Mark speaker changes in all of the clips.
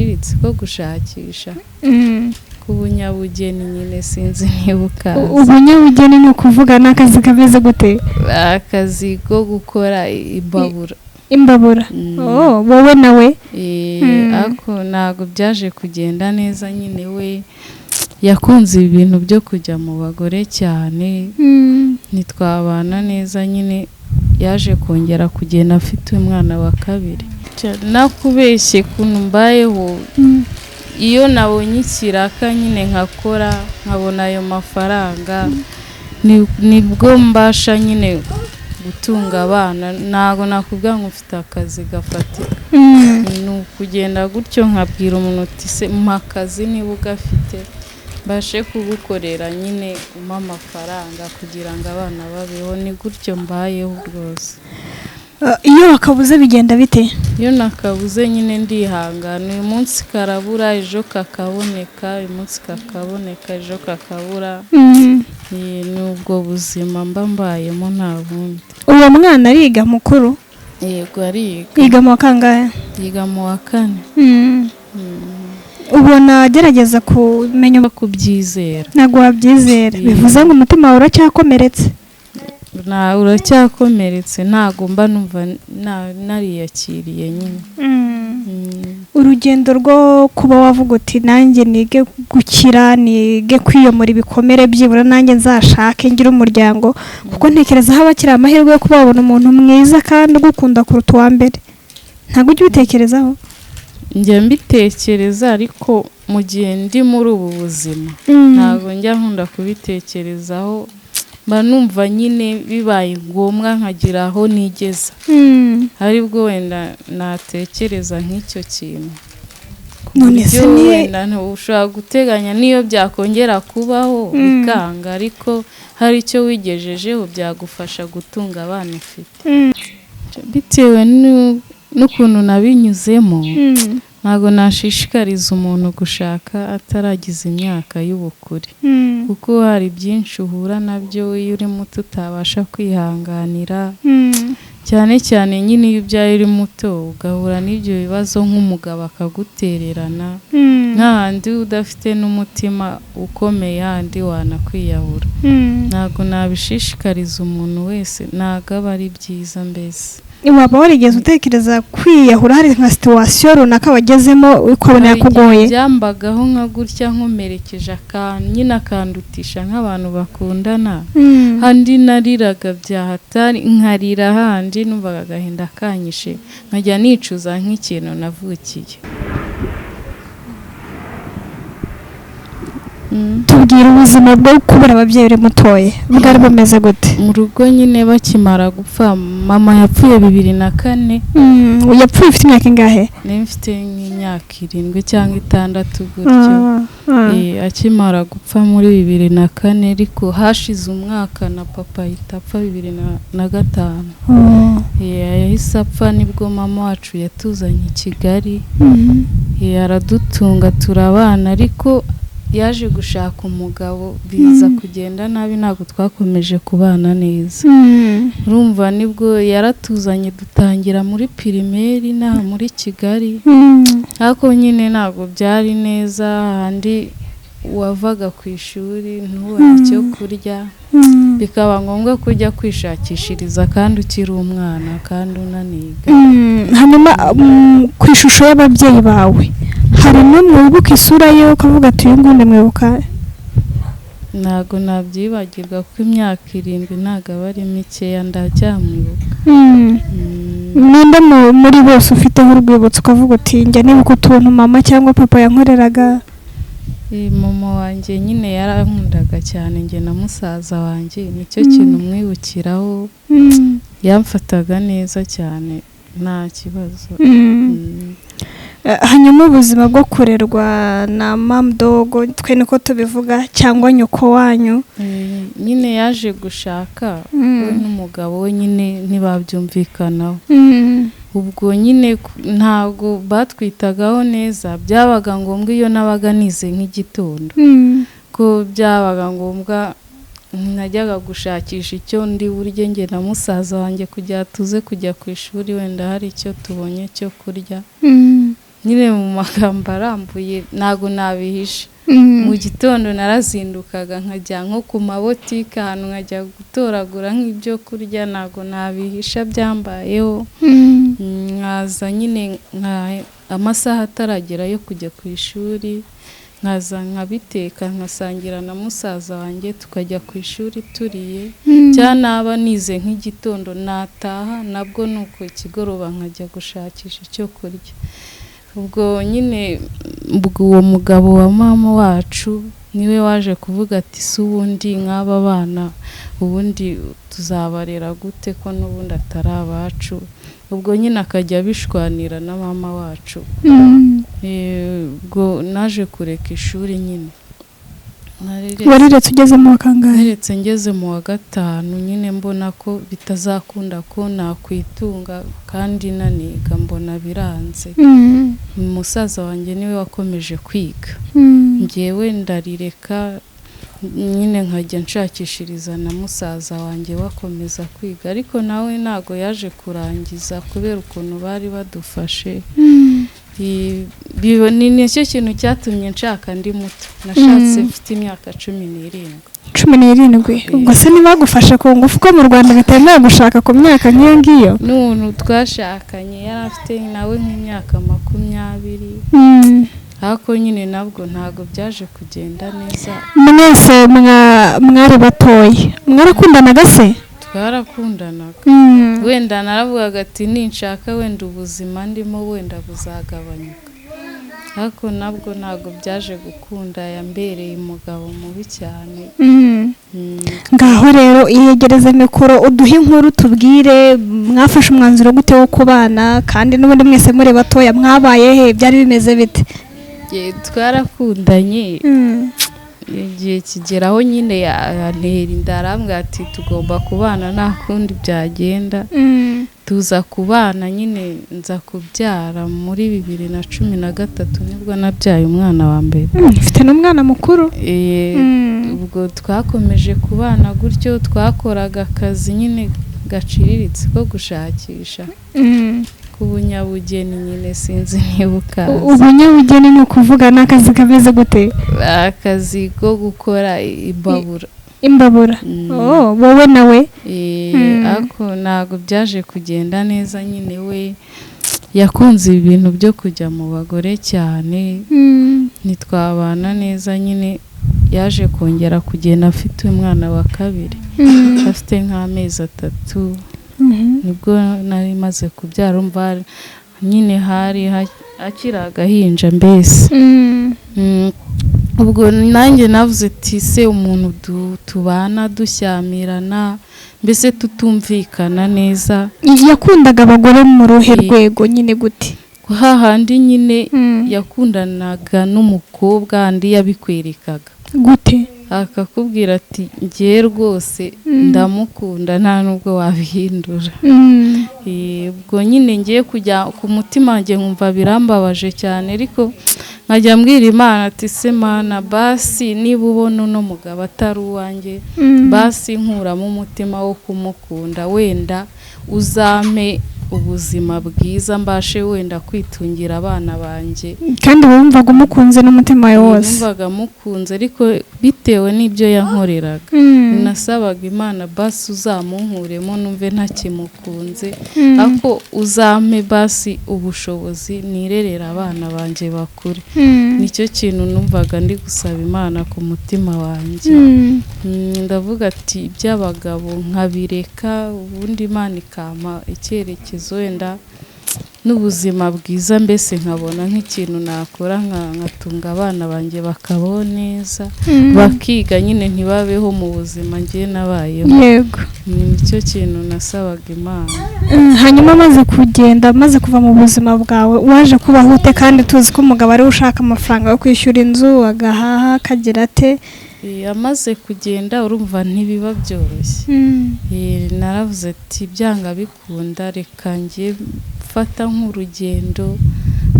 Speaker 1: gaciriritse ko gushakisha k'ubunyabugeni nyine, sinzi niba ukazi.
Speaker 2: Ubunyabugeni ni ukuvuga ni akazi kameze gute?
Speaker 1: Akazi ko gukora imbabura.
Speaker 2: Imbabura? Oh, wowe nawe?
Speaker 1: Ariko ntabwo byaje kugenda neza nyine, we yakunze ibintu byo kujya mu bagore cyane, ntitwabana neza nyine. Yaje kongera kugenda afite umwana wa kabiri. Nakubeshye ukuntu mbayeho, iyo nabonye ikiraka nyine nkakora nkabona ayo mafaranga, nibwo mbasha nyine gutunga abana. Ntabwo nakubwira ngo mfite akazi gafatika, ni ukugenda gutyo nkabwira umuntu uti: "Se mpa akazi niba ugafite, mbashe kugukorera nyine, umpe amafaranga kugira ngo abana babeho." Ni gutyo mbayeho rwose.
Speaker 2: Iyo wakabuze bigenda bite?
Speaker 1: Iyo nakabuze nyine ndihangana. Uyu munsi karabura, ejo kakaboneka, uyu munsi kakaboneka, ejo kakabura. Ni ubwo buzima mba mbayemo, nta bundi.
Speaker 2: Uwo mwana ariga mukuru?
Speaker 1: Yego, ariga.
Speaker 2: Yiga mu wa kangahe?
Speaker 1: Yiga mu wa kane.
Speaker 2: Ubona agerageza kumenya?
Speaker 1: Kubyizera.
Speaker 2: Ntabwo wabyizera. Bivuze ngo umutima wawe uracyakomeretse.
Speaker 1: Uracyakomeretse, ntabwo mba numva nariyakiriye nyine.
Speaker 2: Urugendo rwo kuba wavuga uti: "Nanjye nige gukira, nige kwiyomora ibikomere, byibura nanjye nzashake ngire umuryango," kuko ntekereza haba hakiri amahirwe yo kuba wabona umuntu mwiza kandi ugukunda kuruta uwa mbere, ntabwo ujya ubitekerezaho?
Speaker 1: Njya mbitekereza, ariko mu gihe ndi muri ubu buzima ntabwo njya nkunda kubitekerezaho. Mba numva nyine bibaye ngombwa nkagira aho nigeza, aribwo wenda natekereza nk'icyo kintu. Ku
Speaker 2: None se
Speaker 1: buryo wenda ushobora guteganya n'iyo byakongera kubaho bikanga, ariko hari icyo wigejejeho byagufasha gutunga abana ufite. Bitewe n'ukuntu nabinyuzemo, ntabwo nashishikariza umuntu gushaka ataragize imyaka y'ubukure, kuko hari byinshi uhura nabyo iyo uri muto utabasha kwihanganira, cyane cyane nyine iyo ubyaye uri muto ugahura n'ibyo bibazo, nk'umugabo akagutererana, nk'ahandi udafite n'umutima ukomeye, handi wanakwiyahura. Ntabwo nabishishikariza umuntu wese, ntabwo aba ari byiza mbese.
Speaker 2: Waba warigeze utekereza kwiyahura? Hari nka situation runaka wagezemo ukabona
Speaker 1: Hari igihe
Speaker 2: yakugoye?
Speaker 1: byambagaho nka gutya, nkomerekeje akantu nyine akandutisha nk'abantu bakundana, handi nariraga byahatari, nkarira handi numvaga agahinda kanyishe, nkajya nicuza nk'ikintu navukiye.
Speaker 2: Tubwira ubuzima bwo kubura ababyeyi uri mutoya bwari bumeze gute?
Speaker 1: Mu rugo nyine bakimara gupfa, mama yapfuye 2004.
Speaker 2: Yapfuye ufite imyaka ingahe?
Speaker 1: Nari mfite nk'imyaka 7 cyangwa 6 gutyo. Akimara gupfa muri 2004, ariko hashize umwaka na papa ahita apfa 2005. Yahise apfa, nibwo mama wacu yatuzanye i Kigali. Aradutunga turabana, ariko yaje gushaka umugabo biza kugenda nabi, ntabwo twakomeje kubana neza. Urumva nibwo yaratuzanye dutangira muri primaire inaha muri Kigali, ariko nyine ntabwo byari neza, handi wavaga ku ishuri ntubone icyo kurya, bikaba ngombwa kujya kwishakishiriza kandi ukiri umwana kandi unaniga.
Speaker 2: Hanyuma ku ishusho y'ababyeyi bawe, hari n'umwe wibuka isura ye ukavuga ati: "Uyu nguyu ndamwibuka"?
Speaker 1: Ntabwo nabyibagirwa kuko imyaka 7 ntabwo aba ari mikeya, ndacyamwibuka.
Speaker 2: Ninde muri bose ufiteho urwibutso ukavuga uti: "Njya nibuka utuntu mama cyangwa papa yankoreraga"?
Speaker 1: Mama wanjye nyine yarankundaga cyane, njye na musaza wanjye, nicyo kintu mwibukiraho. Yamfataga neza cyane, nta kibazo.
Speaker 2: Hanyuma ubuzima bwo kurerwa na mamudogo, twe niko tubivuga, cyangwa nyoko wanyu?
Speaker 1: Nyine yaje gushaka, we n'umugabo we nyine ntibabyumvikanaho. Ubwo nyine ntabwo batwitagaho neza, byabaga ngombwa iyo nabaga nize nk'igitondo, ko byabaga ngombwa najyaga gushakisha icyo ndi burye njye na musaza wanjye kugira tuze kujya ku ishuri wenda hari icyo tubonye cyo kurya. Nyine mu magambo arambuye ntago nabihisha. Mu gitondo narazindukaga nkajya nko ku mabotike ahantu nkajya gutoragura nk'ibyo kurya, ntago nabihisha byambayeho. Nkaza nyine amasaha ataragera yo kujya ku ishuri, nkaza nkabiteka nkasangira na musaza wanjye tukajya ku ishuri turiye, cyangwa naba nize nk'igitondo nataha nabwo nuko ikigoroba nkajya gushakisha icyo kurya. Ubwo nyine uwo mugabo wa mama wacu niwe waje kuvuga ati si ubundi nk'aba bana ubundi tuzabarera gute ko n'ubundi atari abacu. Ubwo nyine akajya abishwanira na mama wacu. Ubwo naje kureka ishuri nyine.
Speaker 2: Wariretse ugeze mu wa kangahe?
Speaker 1: Naretse ngeze mu wa 5 nyine, mbona ko bitazakunda ko nakwitunga kandi naniga, mbona biranze. Umusaza wanjye niwe wakomeje kwiga, njyewe ndarireka nyine nkajya nshakishiriza na musaza wanjye wakomeza kwiga, ariko nawe ntago yaje kurangiza kubera ukuntu bari badufashe. Ni nicyo kintu cyatumye nshaka ndi muto. Nashatse mfite imyaka 17.
Speaker 2: 17? Ubwo se ntibagufashe ku ngufu ko mu Rwanda bitemewe gushaka ku myaka nk'iyo ngiyo?
Speaker 1: N'umuntu twashakanye yari afite nawe nk'imyaka 20, ariko nyine nabwo ntago byaje kugenda neza.
Speaker 2: Mwese mwari batoye, mwarakundanaga se?
Speaker 1: Twarakundanaga. Wenda naravugaga ati ninshaka wenda ubuzima ndimo wenda buzagabanyuka, ariko nabwo ntago byaje gukunda, yambereye umugabo mubi cyane.
Speaker 2: Ngaho rero iyegereze mikoro uduhe inkuru, tubwire mwafashe umwanzuro gute wo kubana kandi n'ubundi mwese muri batoya, mwabaye he, byari bimeze bite?
Speaker 1: Twarakundanye igihe kigeraho nyine yantera inda, arambwira ati tugomba kubana nta kundi byagenda. Tuza kubana nyine, nza kubyara muri 2013 nibwo nabyaye umwana wa mbere.
Speaker 2: Ufite n'umwana mukuru?
Speaker 1: Ubwo twakomeje kubana gutyo, twakoraga akazi nyine gaciriritse ko gushakisha ubunyabugeni nyine, sinzi niba ukazi.
Speaker 2: Ubunyabugeni ni ukuvuga ni akazi kameze gute?
Speaker 1: Akazi ko gukora imbabura.
Speaker 2: Imbabura? Wowe nawe?
Speaker 1: Ariko ntabwo byaje kugenda neza nyine, we yakunze ibintu byo kujya mu bagore cyane, ntitwabana neza nyine. Yaje kongera kugenda afite umwana wa kabiri, afite nk'amezi 3, nibwo nari maze kubyara. Umva nyine hari akiri agahinja mbese. Ubwo nanjye navuze ati se umuntu tubana dushyamirana mbese tutumvikana neza.
Speaker 2: Yakundaga abagore mu ruhe rwego nyine gute?
Speaker 1: Hahandi nyine yakundanaga n'umukobwa, andi yabikwerekaga
Speaker 2: gute?
Speaker 1: Akakubwira ati ngiye rwose ndamukunda nta nubwo wabihindura. Ubwo nyine ngiye kujya ku mutima wanjye nkumva birambabaje cyane, ariko nkajya mbwira Imana ati se Mana basi niba ubona uno mugabo atari uwanjye, basi nkuramo umutima wo kumukunda, wenda uzampe ubuzima bwiza mbashe wenda kwitungira abana banjye.
Speaker 2: Kandi wumvaga umukunze n'umutima wawe wose?
Speaker 1: Wumvaga mukunze, ariko bitewe n'ibyo yankoreraga nasabaga Imana basi uzamunkuremo numve ntakimukunze, ariko uzampe basi ubushobozi nirerera abana banjye bakure. Nicyo kintu numvaga ndi gusaba Imana ku mutima wanjye. Ndavuga ati iby'abagabo nkabireka, ubundi Imana ikampa icyerekezo wenda n'ubuzima bwiza, mbese nkabona nk'ikintu nakora nkatunga abana banjye bakabaho neza, bakiga nyine ntibabeho mu buzima njye nabayeho.
Speaker 2: Yego,
Speaker 1: nicyo kintu nasabaga Imana.
Speaker 2: Hanyuma amaze kugenda, amaze kuva mu buzima bwawe, waje kubaho ute? Kandi tuzi ko umugabo ariwe ushaka amafaranga yo kwishyura inzu, agahaha, akagira ate?
Speaker 1: Amaze kugenda urumva ntibiba byoroshye. Naravuze ati byanga bikunda reka njye mfata nk'urugendo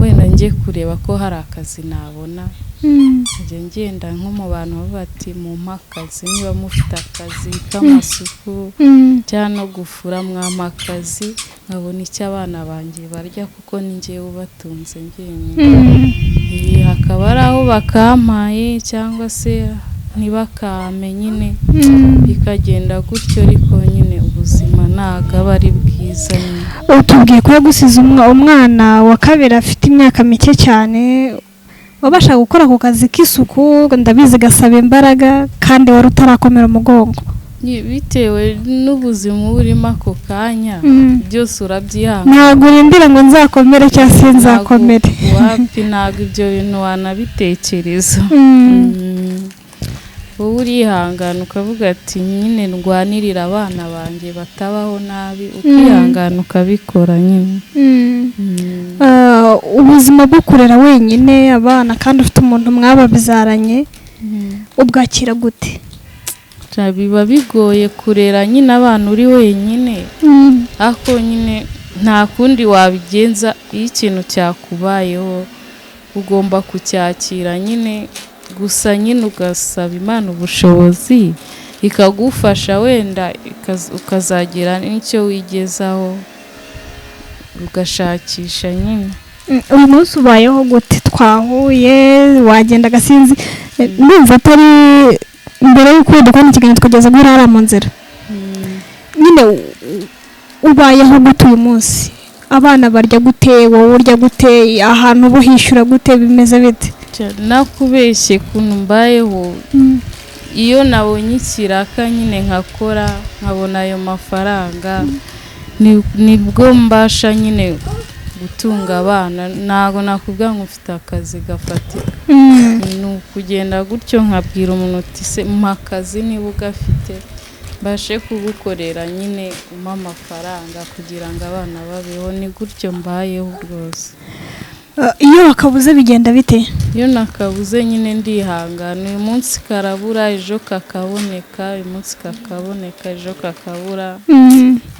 Speaker 1: Wenda njye kureba ko hari akazi nabona, nkajya ngenda nko mu bantu bavuga ati mumpe akazi, niba mufite akazi k'amasuku cyangwa no gufura mwampa akazi, nkabona icyo abana banjye barya, kuko ni njyewe ubatunze njyenyine. Hakaba hari aho bakampaye cyangwa se ntibakame nyine, bikagenda gutyo, ariko nyine ubuzima ntabwo aba ari bwiza nyine.
Speaker 2: Utubwiye ko yagusize umwana wa kabiri afite imyaka mike cyane, wabasha gukora ako kazi k'isuku, ndabizi gasaba imbaraga, kandi wari utarakomera umugongo.
Speaker 1: Bitewe n'ubuzima uba urimo ako kanya, byose urabyihangana.
Speaker 2: Ntabwo urindira ngo nzakomere cyangwa se nzakomere.
Speaker 1: Wapi, ntabwo ibyo bintu wanabitekereza. Wowe urihangana ukavuga ati nyine ndwanirira abana banjye batabaho nabi, ukihangana ukabikora nyine.
Speaker 2: Ubuzima bwo kurera wenyine abana kandi ufite umuntu mwababyaranye, ubwakira gute?
Speaker 1: Biba bigoye kurera nyine abana uri wenyine, ariko nyine nta kundi wabigenza. Iyo ikintu cyakubayeho ugomba kucyakira nyine, gusa nyine ugasaba Imana ubushobozi ikagufasha, wenda ukazagira n'icyo wigezaho, ugashakisha nyine.
Speaker 2: Uyu munsi ubayeho gute? Twahuye wagenda agasinzi, ndumva atari mbere y'uko dukora ikiganiro tukageza guhera hariya mu nzira nyine. Ubayeho gute uyu munsi? Abana barya gute? Wowe urya gute? Ahantu uba uhishyura gute? Bimeze bite?
Speaker 1: Nakubeshye ukuntu mbayeho, iyo nabonye ikiraka nyine nkakora nkabona ayo mafaranga, nibwo mbasha nyine gutunga abana. Ntabwo nakubwira ngo mfite akazi gafatika, ni ukugenda gutyo nkabwira umuntu uti se mpa akazi niba ugafite, mbashe kugukorera nyine, umpe amafaranga kugira ngo abana babeho. Ni gutyo mbayeho rwose.
Speaker 2: Iyo bakabuze bigenda bite?
Speaker 1: Iyo nakabuze nyine ndihangana, uyu munsi karabura ejo kakaboneka, uyu munsi kakaboneka ejo kakabura.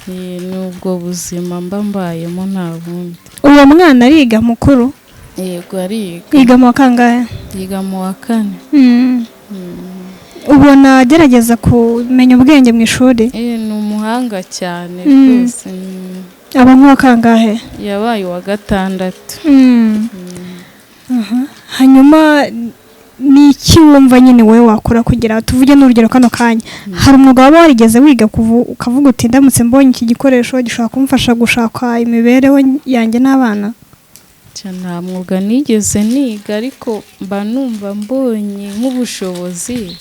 Speaker 1: Ni ubwo buzima mba mbayemo, nta bundi.
Speaker 2: Uwo mwana ariga mukuru?
Speaker 1: Yego, ariga.
Speaker 2: Yiga mu wa kangahe?
Speaker 1: Yiga mu wa kane.
Speaker 2: Ubona agerageza kumenya ubwenge mu ishuri?
Speaker 1: Ni umuhanga cyane rwose.
Speaker 2: Aba nk'uwa kangahe?
Speaker 1: Yabaye uwa gatandatu.
Speaker 2: Hanyuma ni iki wumva nyine wowe wakora kugira, tuvuge n'urugero kano kanya, hari umwuga waba warigeze wiga ukavuga uti ndamutse mbonye iki gikoresho gishobora kumfasha gushaka imibereho yanjye n'abana?
Speaker 1: Nta mwuga nigeze niga, ariko mba numva mbonye nk'ubushobozi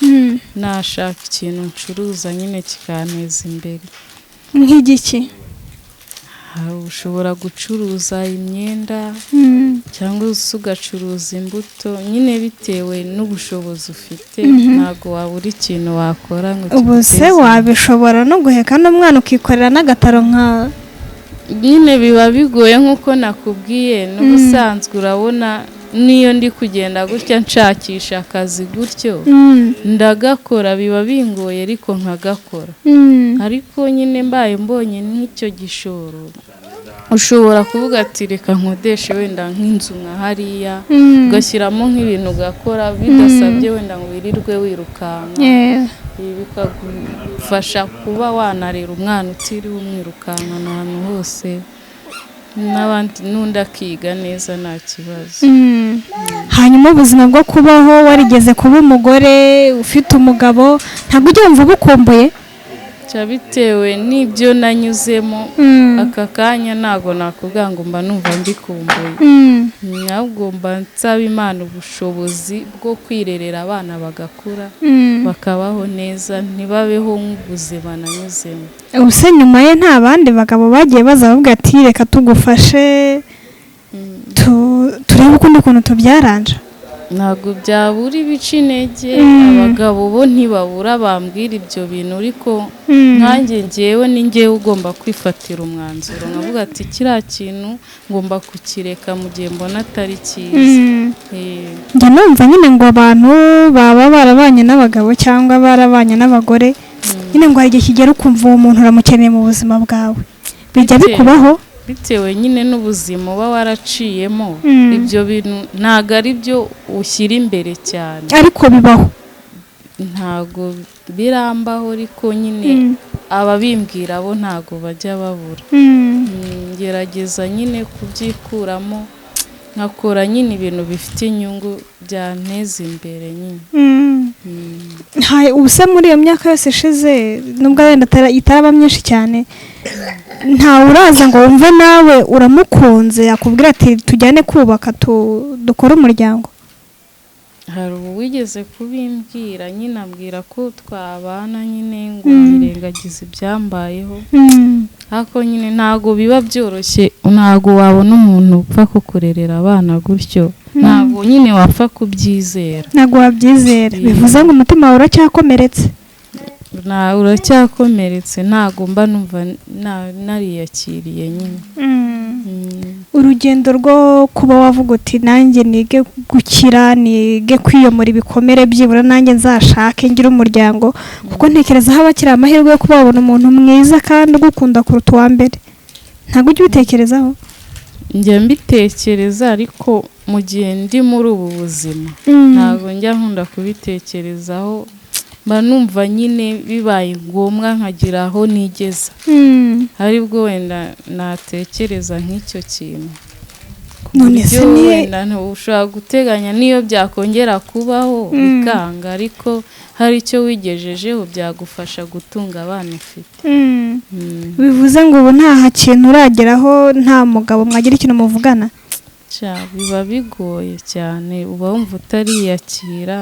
Speaker 1: nashaka ikintu ncuruza nyine kikanteza imbere.
Speaker 2: Nk'igiki?
Speaker 1: Ushobora gucuruza imyenda cyangwa se ugacuruza imbuto nyine, bitewe n'ubushobozi ufite, ntabwo wabura ikintu wakora ngo
Speaker 2: Ubu se
Speaker 1: kiguteze imbere.
Speaker 2: wabishobora no guheka n'umwana ukikorera n'agataro nka
Speaker 1: Nyine biba bigoye nk'uko nakubwiye, n'ubusanzwe urabona n'iyo ndi kugenda gutya nshakisha akazi gutyo, ndagakora, biba bingoye ariko nkagakora. Ariko nyine mbaye mbonye nk'icyo gishoro, ushobora kuvuga ati reka nkodeshe wenda nk'inzu nka hariya, ugashyiramo nk'ibintu ugakora bidasabye wenda ngo wirirwe wirukanka. Ibi bikagufasha kuba wanarera umwana utiriwe umwirukankana ahantu hose, n'abandi n'undi akiga neza nta kibazo.
Speaker 2: Hanyuma ubuzima bwo kubaho warigeze kuba umugore ufite umugabo, ntabwo ujya wumva ubukumbuye?
Speaker 1: Cya bitewe n'ibyo nanyuzemo, aka kanya ntabwo nakubwira ngo mba numva mbikumbuye, ahubwo mba nsaba Imana ubushobozi bwo kwirerera abana bagakura, bakabaho neza, ntibabeho nk'ubuzima nanyuzemo.
Speaker 2: Ubuse nyuma ye nta bandi bagabo bagiye baza bavuga ati reka tugufashe, turebe ukundi kuntu tubyaranja?
Speaker 1: Ntabwo byabura ibica intege, abagabo bo ntibabura bambwira ibyo bintu, ariko nkanjye ngewe ni ngewe ugomba kwifatira umwanzuro, nkavuga ati kiriya kintu ngomba kukireka mu gihe mbona atari cyiza.
Speaker 2: Njya numva nyine ngo abantu baba barabanye n'abagabo cyangwa barabanye n'abagore, nyine ngo hari igihe kigera ukumva uwo muntu uramukeneye mu buzima bwawe. Bijya bikubaho?
Speaker 1: Bitewe nyine n'ubuzima uba waraciyemo, ibyo bintu ntabwo ari byo ushyira imbere cyane.
Speaker 2: Ariko bibaho.
Speaker 1: Ntabwo birambaho, ariko nyine ababimbwira bo ntabwo bajya babura. Ngerageza nyine kubyikuramo, nkakora nyine ibintu bifite inyungu byanteza imbere nyine.
Speaker 2: Ubuse muri iyo myaka yose ishize, nubwo wenda itaraba myinshi cyane, ntawe uraza ngo wumve nawe uramukunze akubwira ati tujyane kubaka dukore umuryango?
Speaker 1: Hari uwigeze kubimbwira nyine, ambwira ko twabana nyine ngo nkirengagize ibyambayeho, ariko nyine ntabwo biba byoroshye, ntabwo wabona umuntu upfa kukurerera abana gutyo, ntabwo nyine wapfa kubyizera.
Speaker 2: Ntabwo wabyizera, bivuze ngo umutima wawe uracyakomeretse.
Speaker 1: Uracyakomeretse, ntabwo mba numva nariyakiriye nyine.
Speaker 2: Urugendo rwo kuba wavuga uti nanjye nige gukira, nige kwiyomora ibikomere, byibura nanjye nzashake ngire umuryango, kuko ntekereza haba hakiri amahirwe yo kuba wabona umuntu mwiza kandi ugukunda kuruta uwa mbere, ntabwo ujya ubitekerezaho?
Speaker 1: Njya mbitekereza, ariko mu gihe ndi muri ubu buzima ntabwo njya nkunda kubitekerezaho, mba numva nyine bibaye ngombwa nkagira aho nigeza, aribwo wenda natekereza nk'icyo kintu. Ku buryo wenda ushobora guteganya n'iyo byakongera kubaho bikanga, ariko hari icyo wigejejeho byagufasha gutunga abana ufite.
Speaker 2: Bivuze ngo ubu nta kintu urageraho, nta mugabo mwagira ikintu muvugana?
Speaker 1: Biba bigoye cyane, uba wumva utariyakira,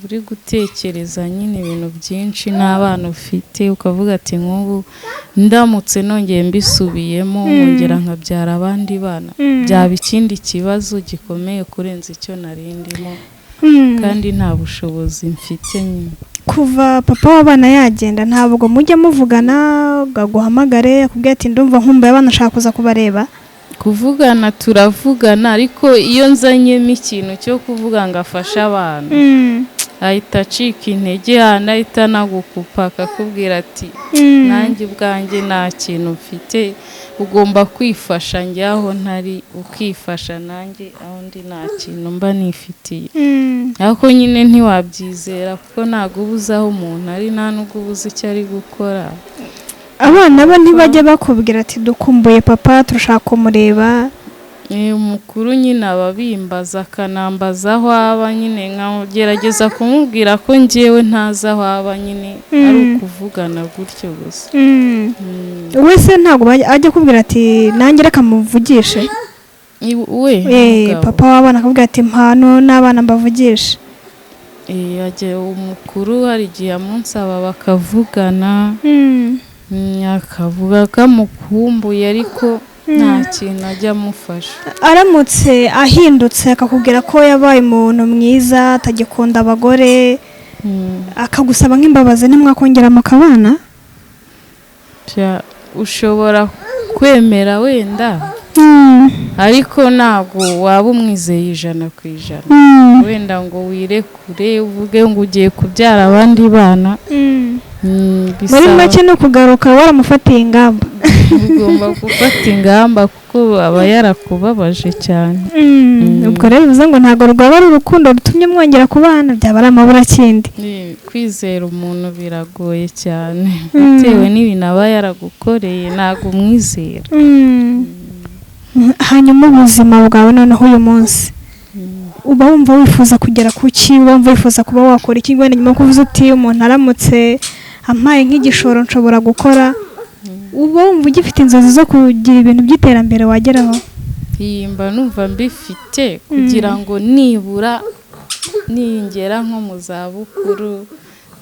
Speaker 1: uri gutekereza nyine ibintu byinshi n'abana ufite, ukavuga ati nk'ubu ndamutse nongeye mbisubiyemo nkongera nkabyara abandi bana, byaba ikindi kibazo gikomeye kurenza icyo nari ndimo, kandi nta bushobozi mfite nyine.
Speaker 2: Kuva papa w'abana yagenda ntabwo mujya muvugana ngo aguhamagare akubwire ati ndumva nkumbuye abana ashaka kuza kubareba?
Speaker 1: Kuvugana turavugana, ariko iyo nzanyemo ikintu cyo kuvuga ngo afashe abana, ahita acika intege, ahita anagukupa akakubwira ati nanjye ubwanjye nta kintu mfite, ugomba kwifasha njye aho ntari ukifasha nanjye aho ndi nta kintu mba nifitiye. Ariko nyine ntiwabyizera kuko ntabwo uba uzi aho umuntu ari, nta n'ubwo uba uzi icyo ari gukora.
Speaker 2: Abana bo ntibajya bakubwira ati dukumbuye papa turashaka kumureba?
Speaker 1: Umukuru nyine ababimbaza akanambaza aho aba nyine, nkagerageza kumubwira ko njyewe ntazi aho aba nyine, ari ukuvugana gutyo gusa.
Speaker 2: Wese ntabwo ajya akubwira ati nanjye reka muvugishe?
Speaker 1: We
Speaker 2: papa w'abana akabwira ati mpano n'abana mbavugishe.
Speaker 1: Umukuru hari igihe amunsaba bakavugana, akavuga ko amukumbuye ariko nta kintu ajya amufasha.
Speaker 2: Aramutse ahindutse akakubwira ko yabaye umuntu mwiza atagikunda abagore, akagusaba nk'imbabazi, ntimwakongera mukabana?
Speaker 1: Ushobora kwemera wenda, ariko ntabwo waba umwizeye 100%, wenda ngo wirekure uvuge ngo ugiye kubyara abandi bana.
Speaker 2: Muri make ni ukugaruka waramufatiye ingamba.
Speaker 1: Ugomba gufata ingamba kuko aba yarakubabaje cyane.
Speaker 2: Ubwo rero bivuze ngo ntabwo rwaba ari urukundo rutumye mwongera kubana, byaba ari amaburakindi.
Speaker 1: Kwizera umuntu biragoye cyane, bitewe n'ibintu aba yaragukoreye ntabwo umwizera.
Speaker 2: Hanyuma ubuzima bwawe noneho uyu munsi uba wumva wifuza kugera ku ki? Uba wumva wifuza kuba wakora iki? Wenda nyuma yo kuvuza uti umuntu aramutse ampaye nk'igishoro nshobora gukora, uba wumva ugifite inzozi zo kugira ibintu by'iterambere wageraho?
Speaker 1: Mba numva mbifite kugira ngo nibura ningera nko mu zabukuru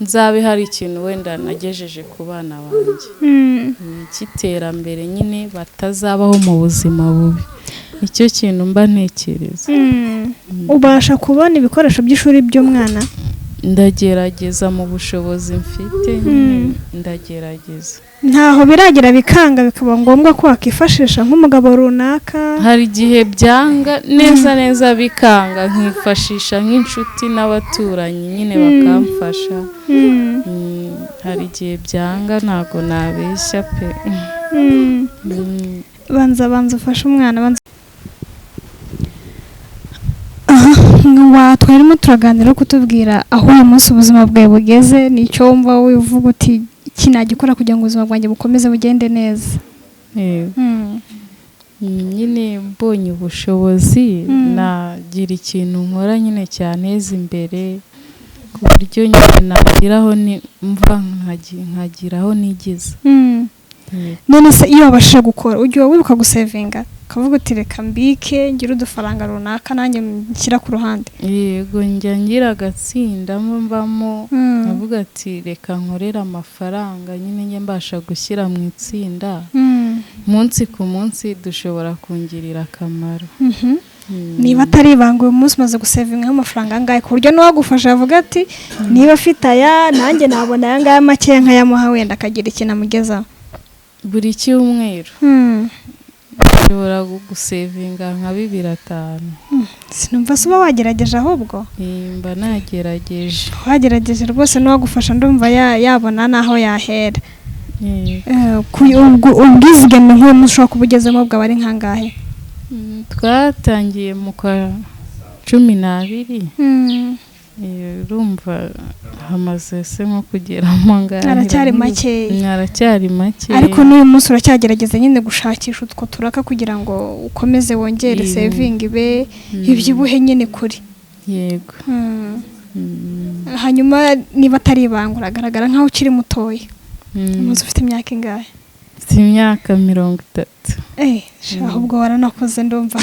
Speaker 1: nzabe hari ikintu wenda nagejeje ku bana banjye cy'iterambere nyine, batazabaho mu buzima bubi. Nicyo kintu mba ntekereza.
Speaker 2: Ubasha kubona ibikoresho by'ishuri by'umwana?
Speaker 1: Ndagerageza mu bushobozi mfite nyine, ndagerageza.
Speaker 2: Ntaho biragira bikanga bikaba ngombwa ko wakifashisha nk'umugabo runaka?
Speaker 1: Hari igihe byanga neza neza bikanga, nkifashisha nk'inshuti n'abaturanyi nyine bakamfasha. Hari igihe byanga, ntabwo nabeshya pe.
Speaker 2: Banza banza ufashe umwana, banza. Twarimo turaganira, kutubwira aho uyu munsi ubuzima bwawe bugeze, nicyo wumva wivuga uti iki nagikora kugira ngo ubuzima bwanjye bukomeze bugende neza.
Speaker 1: Yego. Nyine mbonye ubushobozi, nagira ikintu nkora nyine cyanteza imbere, ku buryo nyine nageraho mva nkagira aho nigeza. Yego.
Speaker 2: None se iyo wabashije gukora, ujya wibuka gusevinga, ukavuga uti reka mbike ngire udufaranga runaka nanjye nshyira ku ruhande?
Speaker 1: Yego, njya ngira agatsinda mbamo, nkavuga ati reka nkorere amafaranga nyine njye mbasha gushyira mu itsinda, umunsi ku munsi dushobora kungirira akamaro.
Speaker 2: Niba atari ibanga, uyu munsi umaze gusevinga amafaranga angahe, ku buryo n'uwagufasha avuga ati niba afite aya nanjye nabona aya ngaya makeya nkayamuha, wenda akagira ikintu amugezaho?
Speaker 1: Buri cyumweru nshobora gusevinga nka 2,500.
Speaker 2: Sinumva se uba wagerageje ahubwo?
Speaker 1: Mba nagerageje.
Speaker 2: Wagerageje rwose, n'uwagufasha ndumva yabona n'aho yahera.
Speaker 1: Yego.
Speaker 2: Ubwizigame nk'uyu munsi ushobora kuba ugezemo bwaba ari nk'angahe?
Speaker 1: Twatangiye mu kwa 12. Urumva hamaze se nko kugeramo angahe?
Speaker 2: Aracyari makeya.
Speaker 1: Aracyari make.
Speaker 2: Ariko n'uyu munsi uracyagerageza nyine gushakisha utwo turaka kugira ngo ukomeze wongere saving ibe ibyibuhe nyine kuri.
Speaker 1: Yego.
Speaker 2: Hanyuma niba atari ibanga, uragaragara nkaho ukiri mutoya. Umunsi ufite imyaka ingahe?
Speaker 1: Mfite imyaka 30.
Speaker 2: Sha, ahubwo waranakuze ndumva.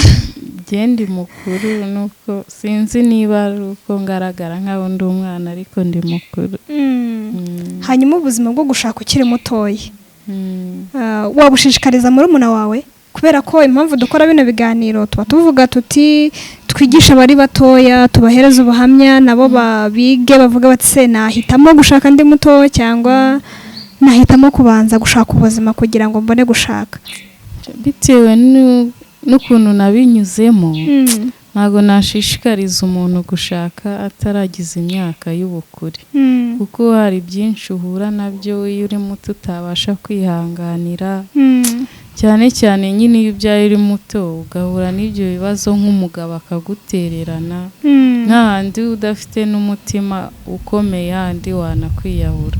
Speaker 1: Njye ndi mukuru, nuko sinzi niba ari uko ngaragara nkaho ndi umwana, ariko ndi mukuru.
Speaker 2: Hanyuma ubuzima bwo gushaka ukiri mutoya, wabushishikariza murumuna wawe? Kubera ko impamvu dukora bino biganiro, tuba tuvuga tuti twigishe abari batoya, tubahereze ubuhamya, nabo babige bavuga bati se nahitamo gushaka ndi muto cyangwa nahitamo kubanza gushaka ubuzima kugira ngo mbone gushaka?
Speaker 1: Bitewe n'ukuntu nabinyuzemo, ntabwo nashishikariza umuntu gushaka ataragize imyaka y'ubukure, kuko hari byinshi uhura nabyo iyo uri muto utabasha kwihanganira, cyane cyane nyine iyo ubyaye uri muto ugahura n'ibyo bibazo, nk'umugabo akagutererana, n'ahandi udafite n'umutima ukomeye, handi wanakwiyahura.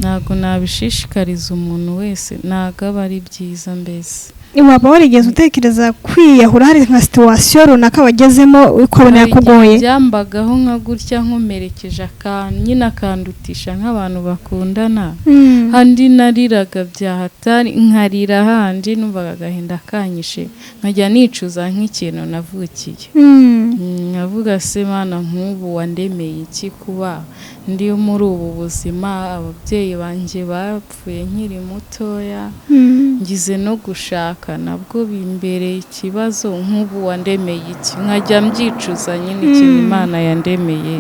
Speaker 1: Ntabwo nabishishikariza umuntu wese, ntabwo aba ari byiza mbese.
Speaker 2: Waba warigeze utekereza kwiyahura, hari nka situation runaka wagezemo ukabona
Speaker 1: Hari igihe
Speaker 2: yakugoye?
Speaker 1: byambagaho nka gutya, nkomerekeje akantu nyine akandutisha nk'abantu bakundana, handi nariraga bya hatari, nkarira handi numvaga agahinda kanyishe, nkajya nicuza nk'ikintu navukiye. Nkavuga se Mana, nk'ubu wandemeye iki kuba ndi muri ubu buzima? Ababyeyi banjye bapfuye nkiri mutoya, ngize no gushaka nabwo bimbereye ikibazo, nk'ubu wandemeye iki? Nkajya mbyicuza nyine ikintu Imana yandemeye.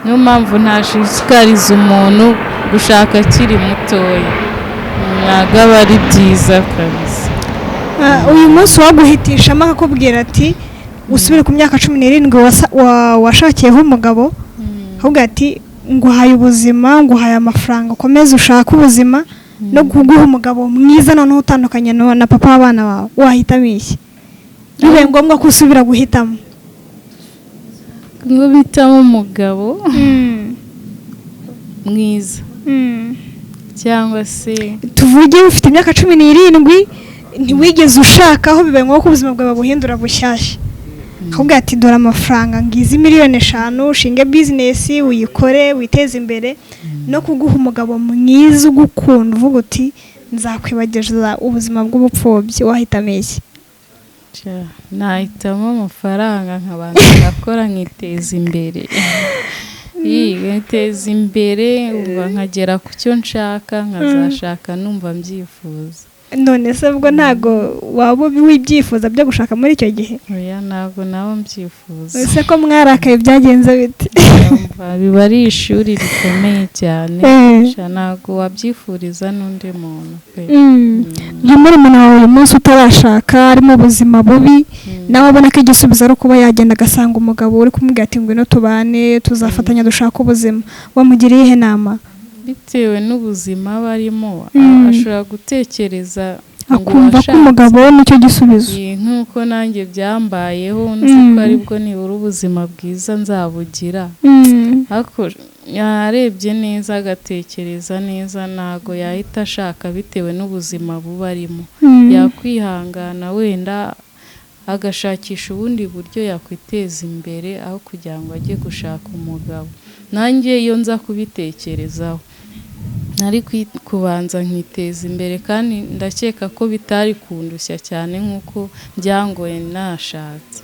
Speaker 1: Niyo mpamvu ntashishikariza umuntu gushaka akiri mutoya, ntabwo aba ari byiza kabisa.
Speaker 2: Uyu munsi waguhitishamo akakubwira ati usubire ku myaka 17 washakiyeho umugabo, ahubwo ati nguhaye ubuzima, nguhaye amafaranga, ukomeze ushake ubuzima, no kuguha umugabo mwiza noneho utandukanye na papa w'abana bawe, wahitamo iki bibaye ngombwa ko usubira guhitamo?
Speaker 1: Ngo bitamo umugabo mwiza cyangwa se
Speaker 2: Tuvuge ufite imyaka 17, ntiwigeze ushakaho, bibaye ngombwa ko ubuzima bwawe buhindura bushyashya, ahubwo ati dore amafaranga, ngizi miliyoni 5, ushinge business uyikore witeze imbere, no kuguha umugabo mwiza ugukunda, uvuga uti nzakwibagiza ubuzima bw'ubupfubyi, wahitamo iki?
Speaker 1: Ca, nahitamo amafaranga, nkabanza ngakora nkiteza imbere. Nkiteza imbere, umva, nkagera ku cyo nshaka, nkazashaka numva mbyifuza.
Speaker 2: None se ubwo ntago waba wibyifuza byo gushaka muri icyo gihe?
Speaker 1: Oya, ntabwo nabo mbyifuza.
Speaker 2: Ese ko mwarakaye, byagenze bite?
Speaker 1: Umva, biba ari ishuri rikomeye cyane. Sha, ntabwo wabyifuriza n'undi muntu pe.
Speaker 2: Nka murumuna wawe uyu munsi utarashaka, ari mu buzima bubi, nawe abona ko igisubizo ari ukuba yagenda agasanga umugabo uri kumubwira ati ngwino tubane, tuzafatanya dushake ubuzima, wamugiriye iyihe nama?
Speaker 1: Bitewe n'ubuzima aba arimo, ashobora gutekereza Ngo
Speaker 2: Akumva ko
Speaker 1: washatse.
Speaker 2: umugabo we nicyo gisubizo.
Speaker 1: Nk'uko nanjye byambayeho, nzi ko aribwo nibura ubuzima bwiza nzabugira. Ariko yarebye neza, agatekereza neza, ntago yahita ashaka bitewe n'ubuzima buba arimo. Yakwihangana wenda agashakisha ubundi buryo yakwiteza imbere aho kugira ngo ajye gushaka umugabo. Nanjye iyo nza kubitekerezaho, nari kubanza nkiteza imbere, kandi ndakeka ko bitari kundushya cyane nk'uko byangoye nashatse.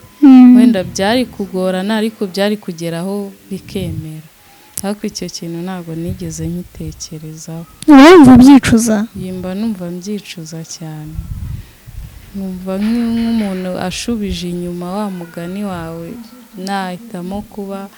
Speaker 1: Wenda byari kugorana, ariko byari kugeraho bikemera. Ariko icyo kintu ntabwo nigeze nkitekerezaho.
Speaker 2: Urumva ubyicuza?
Speaker 1: Yimba numva mbyicuza cyane, numva nk'umuntu ashubije inyuma wa mugani wawe, nahitamo kuba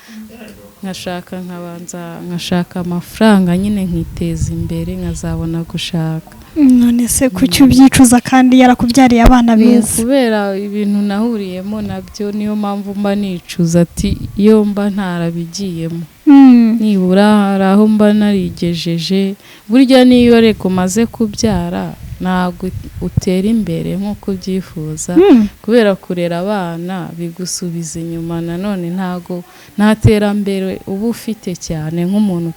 Speaker 1: nkashaka, nkabanza nkashaka amafaranga nyine, nkiteza imbere, nkazabona gushaka.
Speaker 2: None se kuki ubyicuza kandi yarakubyariye abana
Speaker 1: Ni
Speaker 2: beza?
Speaker 1: ukubera ibintu nahuriyemo nabyo, niyo mpamvu mba nicuza ati iyo mba ntarabigiyemo, nibura hari aho mba narigejeje. Burya n'iyo reka umaze kubyara, ntabwo utera imbere nk'uko ubyifuza, kubera kurera abana bigusubiza inyuma nanone. Ntabwo nta terambere uba ufite cyane nk'umuntu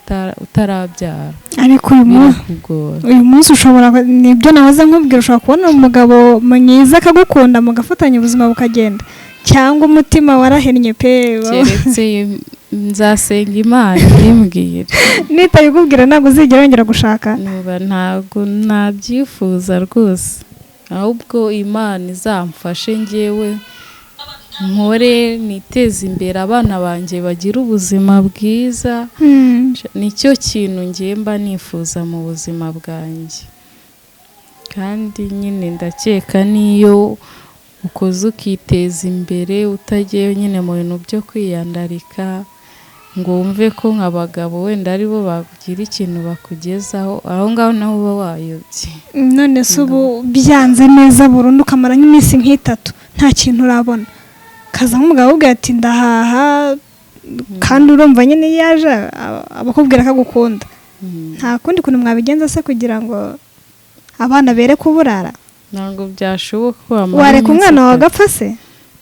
Speaker 1: utarabyara.
Speaker 2: Ariko uyu munsi
Speaker 1: Birakugora.
Speaker 2: Uyu munsi ushobora, nibyo nahoze nkubwira, ushobora kubona umugabo mwiza akagukunda, mugafatanya, ubuzima bukagenda, cyangwa umutima warahennye pe?
Speaker 1: Keretse nzasenga Imana ibimbwire.
Speaker 2: Nitabikubwira ntabwo uzigera wongera gushaka?
Speaker 1: Numva ntabwo nabyifuza rwose, ahubwo Imana izamfashe ngewe nkore, niteze imbere, abana banjye bagire ubuzima bwiza. Nicyo kintu ngiye mba nifuza mu buzima bwanjye. Kandi nyine ndakeka n'iyo ukoze ukiteza imbere, utagiye nyine mu bintu byo kwiyandarika, ngo wumve ko nk'abagabo wenda aribo bagira ikintu bakugezaho, aho ngaho naho uba wayobye.
Speaker 2: None se ubu byanze neza burundu, ukamara nk'iminsi nk'itatu nta kintu urabona, kaza nk'umugabo ubwira ati ndahaha, kandi urumva nyine iyo yaje aba akubwira ko agukunda, nta kundi kuntu mwabigenza se kugira ngo abana bere kuburara?
Speaker 1: Ntabwo byashoboka ko wamara
Speaker 2: Wareka
Speaker 1: iminsi
Speaker 2: umwana wawe
Speaker 1: 3.
Speaker 2: agapfa se?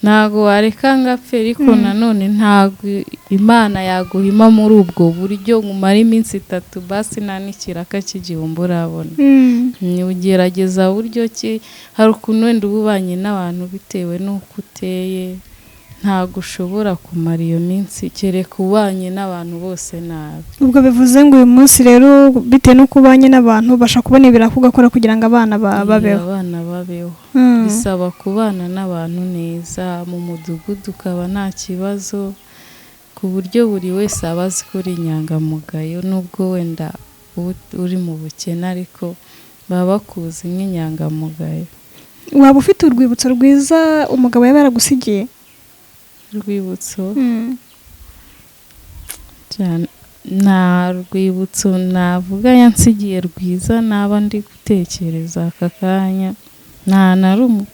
Speaker 1: Ntabwo wareka ngo apfe, ariko nanone ntabwo Imana yaguhima muri ubwo buryo ngo umare iminsi 3 basi nta n'ikiraka cy'igihumbi urabona. Ni ugerageza buryo ki, hari ukuntu wenda uba ubanye n'abantu bitewe n'uko uteye, ntabwo ushobora kumara iyo minsi kereka ubanye n'abantu bose nabi.
Speaker 2: Ubwo bivuze ngo uyu munsi rero, bitewe n'uko ubanye n'abantu, ubasha kubona ibiraka ugakora kugira ngo abana babeho?
Speaker 1: Abana babeho. Bisaba kubana n'abantu neza mu mudugudu, ukaba nta kibazo, ku buryo buri wese aba azi ko uri inyangamugayo, nubwo wenda uba uri mu bukene, ariko baba bakuzi nk'inyangamugayo.
Speaker 2: Waba ufite urwibutso rwiza umugabo yaba yaragusigiye?
Speaker 1: Urwibutso? Cyane, nta rwibutso navuga yansigiye rwiza naba ndi gutekereza aka kanya, nta na rumwe.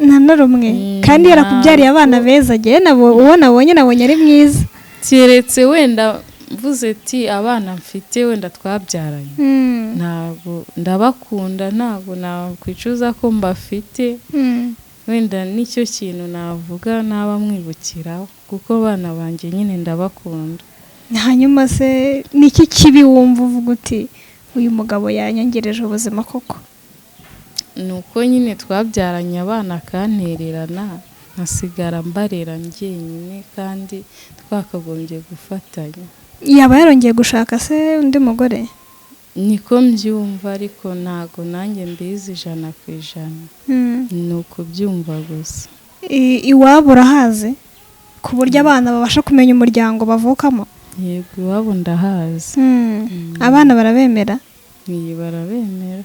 Speaker 2: Nta na rumwe? Kandi yarakubyariye abana
Speaker 1: Ntabwo.
Speaker 2: beza. Njyewe nabo uwo nabonye ari mwiza.
Speaker 1: Keretse wenda mvuze ati abana mfite wenda twabyaranye, ntabwo ndabakunda, ntabwo nakwicuza ko mbafite. Wenda nicyo kintu navuga naba mwibukiraho, kuko abana banjye nyine ndabakunda.
Speaker 2: Hanyuma se niki kibi wumva uvuga uti uyu mugabo yanyangereje ubuzima koko?
Speaker 1: Ni uko nyine twabyaranye abana akantererana, nkasigara mbarera njyenyine kandi twakagombye gufatanya.
Speaker 2: Yaba yarongeye gushaka se undi mugore?
Speaker 1: Niko mbyumva, ariko ntago nanjye mbizi 100%, ni ukubyumva gusa.
Speaker 2: Iwabo urahazi ku buryo abana babasha kumenya umuryango bavukamo?
Speaker 1: Yego, iwabo ndahazi.
Speaker 2: Abana barabemera?
Speaker 1: Iyi, barabemera.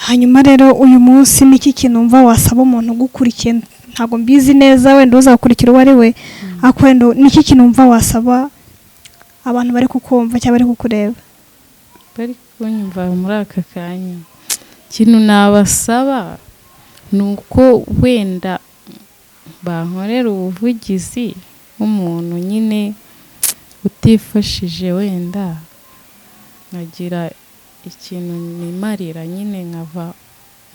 Speaker 2: Hanyuma rero uyu munsi niki kintu wumva wasaba umuntu ugukurikiye? Ntabwo mbizi neza wenda uzakurikira uwo ari we, ariko wenda niki kintu wumva wasaba abantu bari kukumva cyangwa bari kukureba?
Speaker 1: Bari kunyumva muri aka kanya, ikintu nabasaba ni uko wenda bankorera ubuvugizi nk'umuntu nyine utifashije, wenda nkagira ikintu nimarira nyine nkava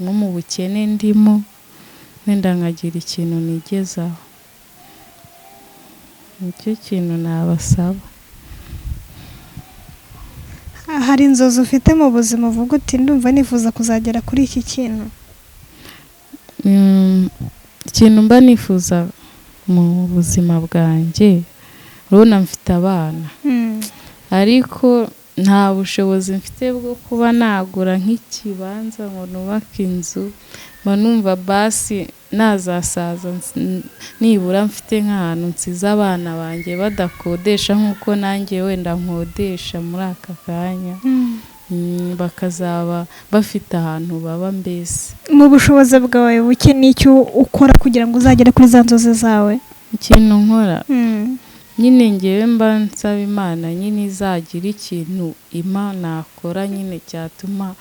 Speaker 1: nko mu bukene ndimo, wenda nkagira ikintu nigezaho. Nicyo kintu nabasaba.
Speaker 2: Hari inzozi ufite mu buzima uvuga uti ndumva nifuza kuzagera kuri iki kintu?
Speaker 1: Ikintu mba nifuza mu buzima bwanjye, urabona mfite abana, ariko nta bushobozi mfite bwo kuba nagura nk'ikibanza ngo nubake inzu. Mba numva basi nazasaza nibura mfite nk'ahantu nsize abana banjye badakodesha nk'uko nanjye wenda nkodesha muri aka kanya, bakazaba bafite ahantu baba mbese.
Speaker 2: Mu bushobozi bwawe buke n'icyo ukora kugira ngo uzagere kuri za nzozi zawe?
Speaker 1: Ikintu nkora nyine, ngewe mba nsaba Imana nyine izagira ikintu impa nakora nyine cyatuma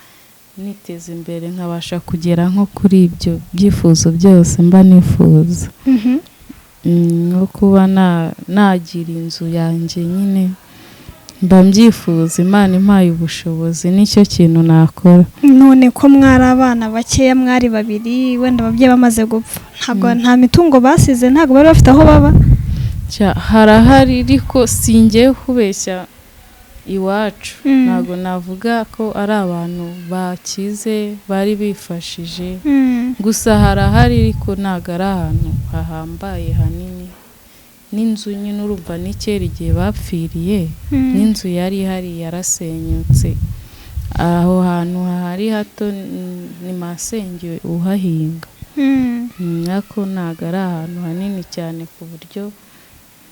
Speaker 1: niteza imbere, nkabasha kugera nko kuri ibyo byifuzo byose mba nifuza, nko kuba nagira inzu yanjye nyine mba mbyifuza. Imana impaye ubushobozi nicyo kintu nakora.
Speaker 2: None ko mwari abana bakeya, mwari babiri, wenda ababyeyi bamaze gupfa, ntabwo nta mitungo basize, ntabwo bari bafite aho baba?
Speaker 1: Harahari, ariko singiye kubeshya, iwacu ntabwo navuga ko ari abantu bakize bari bifashije. Gusa harahari, ariko ntabwo ari ahantu hahambaye hanini. N'inzu nyine urumva ni kera igihe bapfiriye, n'inzu yari ihari yarasenyutse. Aho hantu hahari hato ni masenge uhahinga, ariko ntabwo ari ahantu hanini cyane ku buryo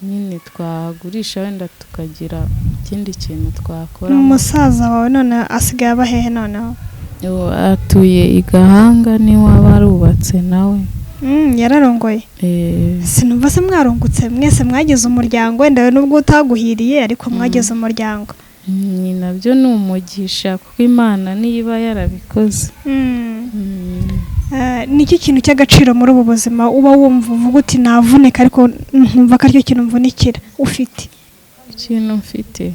Speaker 1: nyine twahagurisha wenda tukagira ikindi kintu twakora.
Speaker 2: Umusaza wawe none asigaye aba hehe noneho?
Speaker 1: Atuye i Gahanga, niwe aba arubatse nawe.
Speaker 2: Yararongoye? Sinumva se mwarungutse mwese, mwagize umuryango, wenda nubwo utaguhiriye ariko mwagize umuryango.
Speaker 1: Ni nabyo ni umugisha, kuko Imana niba yarabikoze.
Speaker 2: Ni iki kintu cy'agaciro muri ubu buzima uba wumva uvuga uti navunika ariko nkumva ko aricyo kintu mvunikira ufite?
Speaker 1: Ikintu mfite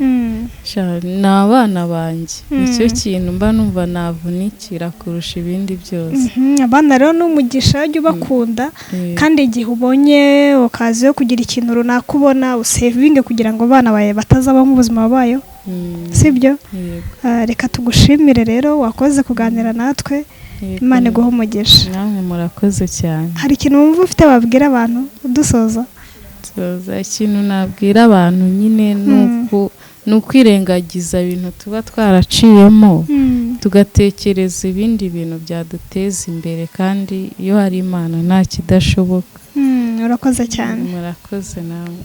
Speaker 1: ni abana banjye, nicyo kintu mba numva navunikira kurusha ibindi byose.
Speaker 2: Abana rero ni umugisha, ujye ubakunda, kandi igihe ubonye okaziyo yo kugira ikintu runaka ubona usevinge kugira ngo abana bawe batazabaho nk'ubuzima babayeho, sibyo? Reka tugushimire rero, wakoze kuganira natwe. Imana iguhe umugisha.
Speaker 1: Namwe murakoze cyane.
Speaker 2: Hari ikintu wumva ufite wabwira abantu udusoza?
Speaker 1: Ikintu nabwira abantu nyine ni ukwirengagiza ibintu tuba twaraciyemo, tugatekereza ibindi bintu byaduteza imbere, kandi iyo hari Imana nta kidashoboka.
Speaker 2: Urakoze cyane.
Speaker 1: Murakoze nawe.